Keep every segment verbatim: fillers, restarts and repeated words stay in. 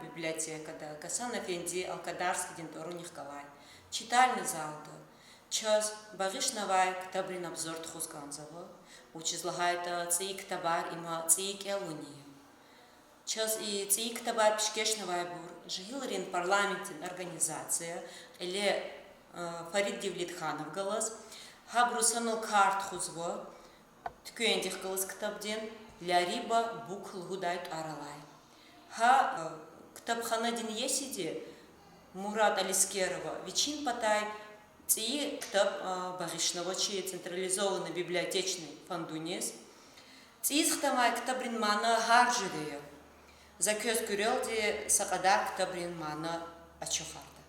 библиотекада, Гьасан-эфенди Алкадарскийдин тӀварунихъ галай читальный залда чаз багъишнавай ктабрин обзор тухуз кӀанзава, вучиз лагьайтӀа цӀийи ктабар има цӀийи кӀелунин. Чаз и цӀийи ктабар пишкешнавайбур жегьилрин парламентдин организация, кьиле, а, Фарид Девлетханов галаз, гьабуруз санал кар тухузва, туьквендихъ галаз ктабдин, Лярибовская буква лугьудай тӀвар алай. Гьа, а, ктабханадин иесиди Мурад Алискерова вичин патай цӀийи ктаб, а, багъишнава чи централизованный библиотечный фондуниз. ЦӀийиз хтанвай ктабрин мана гьар жуьре я. За квез куьрелди са кьадар ктабрин мана ачухарда.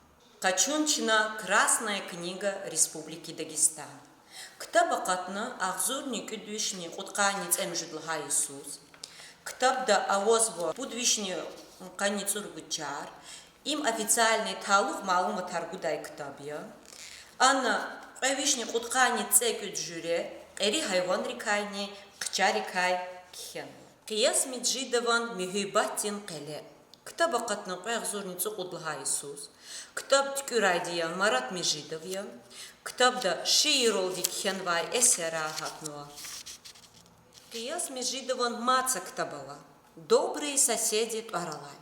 Къачун чна Красная книга Республики Дагестан. Ктаб акъатна агъзурни кӀуьд вишни кьудкъанни цӀемуьжуьд лагьай йисуз. Ктабда авазва пуд вишни къанни цӀуругуд чар. Им официальный талукь малуматар гудай ктаб я. Ана кьве вишни кьудкъанни цӀекӀуьд жуьре, кьери гьайванрикайни хъчарикай кхьенва. Къияс Межидован Муьгьуьббатдин къеле. Ктаб акъатна кьве агъзурни цӀукьуд лагьай йисуз. Ктаб туькӀуьрайди я Марат Межидов я. Ктабда шиирралди кхьенвай эсерар гьатнава. Къияс Межидован мад са ктаб ава, Добрые соседи тӀвар алай.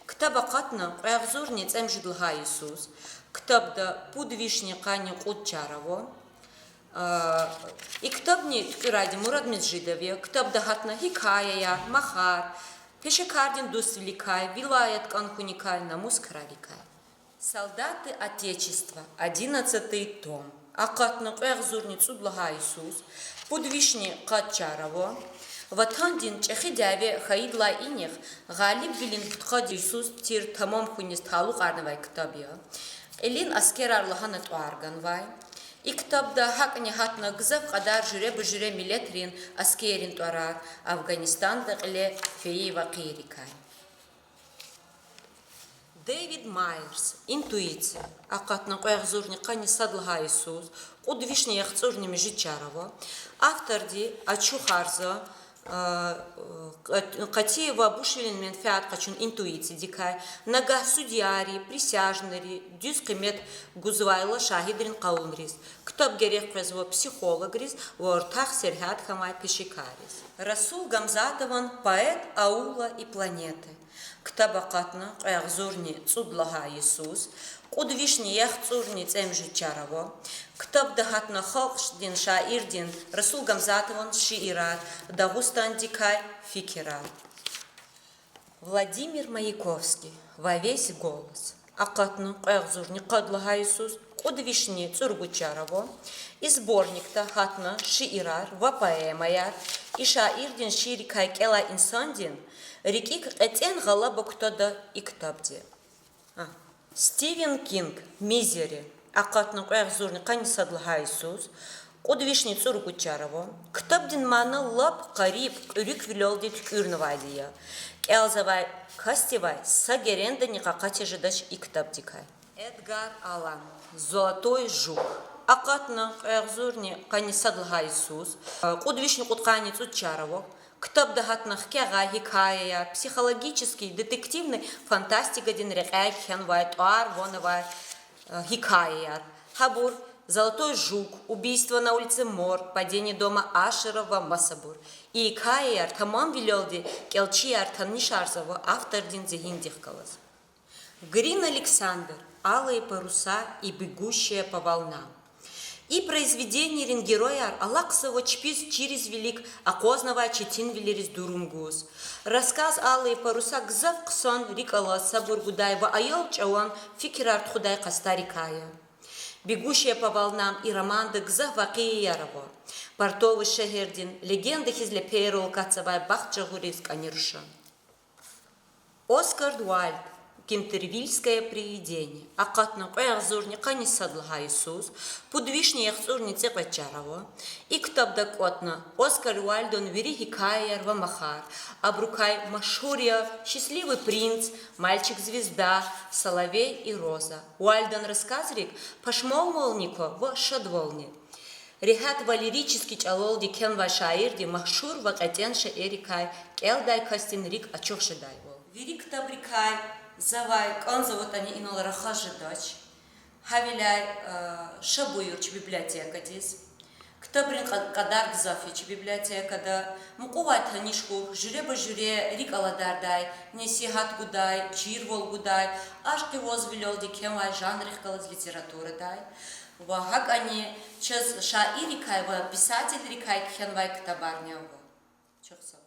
Ктаб акъатна кьве агъзурни цӀемуьжуьд лагьай йисуз. Ктабда пуд вишни къанни кьуд чар ава. А, и ктабни туькӀуьрайди Мурад Межидов я. Ктабда гьатна гьикаяяр, махар, пешекардин дуствиликай, вилаят кӀан хьуникай, намус крарикай. Солдаты Отечества, одиннадцатый том. Акъатна кьве агъзурни цӀуд лагьай йисуз, пуд вишни къад чар ава. Ватандин чӀехи дяве хьайидалай инихъ гъалибвилин пудкъад йисуз тир тамам хьуниз талукьарнавай ктаб я. Кьилин аскерар лагьана тӀвар ганвай. И ктабда гьакӀни гьатна гзаф кьадар жуьреба-жуьре миллетрин аскеррин тӀварар, Афганистанда кьиле фейи вакъиайрикай. Дэвид Майерс, Интуиция. Акъатна кьве агъзурни къанни сад лагьай йисуз, кьуд вишни яхцӀурни муьжуьд чар ава. Авторди ачухарзава, а, Къатиева Бушвилин менфят къачун интуициядикай, нагагь судьяри, присяжныйри дуьз къимет гузвайла шагьидрин къалурниз. Ктаб герек къвезва психологриз ва орта сергьят хьанвай пешекарриз. Расул Гамзатован Поэт аула и планеты. Ктаб акъатна кьве агъзурни цӀуд лагьай йисуз, кьуд вишни яхцӀурни цӀемуьжуьд чар ава. Ктабда гьатна халкьдин шаирдин Расул Гамзатован шиирар, Дагъустандикай фикирар. Владимир Маяковский, Во весь голос. Акъатна кьве агъзурни къад лагьай йисуз, кьуд вишни цӀуругуд чар ава. И сборникда гьатна шиирар ва поэмаяр. И шаирдин шииррикай кӀелай инсандин рикӀик кьетӀен гъалаба кутада и ктабди. А. Стивен Кинг, Мизери. Акъатна кьве агъзурни къанни сад лагьай йисуз, кьуд вишни цӀуругуд чар ава. Ктабдин мана лап къариб, кьуьруьквилелди туькӀуьрнавайди я. КӀелзавай касдивай са герендани къакъат жедач и ктабдикай. Эдгар Аллан, Золотой жук. Акъатна кьве агъзурни къанни сад лагьай йисуз, кьуд вишни кьудкъанни цӀуд чар ава. Ктабда гьатна хкягъай гьикаяяр, психологический, детективный фантастикадин рекьяй кхьенвай, тӀвар-ван авай, э, гьикаяяр. Гьабур Золотой жук, Убийство на улице Морг, Падение дома Ашеров ва масабур. И гьикаяяр тамамвилелди кӀелчияр танишарзава автордин зигьиндихъ галаз. Грин Александр, Алые паруса и Бегущая по волнам. И произведенийрин герояр алахъзава чпиз чириз вилик акъвазнавай четинвилериз дурум гуз. Рассказ Алые паруса гзаф хъсан, рикӀ алаз, сабур гудай ва аял чӀаван фикирар тухудай къастарикай я. Бегущая по волнам и романда гзаф вакъиаяр ава. Портовый шегьердин легенда хьиз лепейрал акатзавай бахт жагъуриз кӀани рушан. Оскар Уайльд, Кентервильское привидение. Акъатна кьве агъзурни къанни сад лагьай йисуз, пуд вишни яхцӀурни цӀикьвед чар ава. И ктабда кӀватӀна Оскар Уайльдан вири гьикаяяр ва махар. Абурукай машгьур я Счастливый принц, Мальчик-звезда, Соловей и роза. Уайльдан рассказрик пашманвални ква ва шадвални. Регьят ва лирический чӀалалди кхьенвай шаирди машгьур ва кьетӀен шииррикай кӀелдай касдин рикӀ ачух жедайвал. Вири ктабрикай Завай кӀанзаватӀани, инал рахаз жедач. Гьавиляй, э, ша буюр чи библиотекадиз. Ктабрин кьа-, кьадар гзаф я чи библиотекада. Мукьувай таниш хьухь, жуьреба-жуьре рикӀ аладардай, несигьат гудай, чирвал гудай, ашкъивилелди кхьенвай жанррихъ галаз литературадай. Ва гьакӀани чаз шаиррикай ва писателрикай кхьенвай ктабарни ава. Чухсагъул.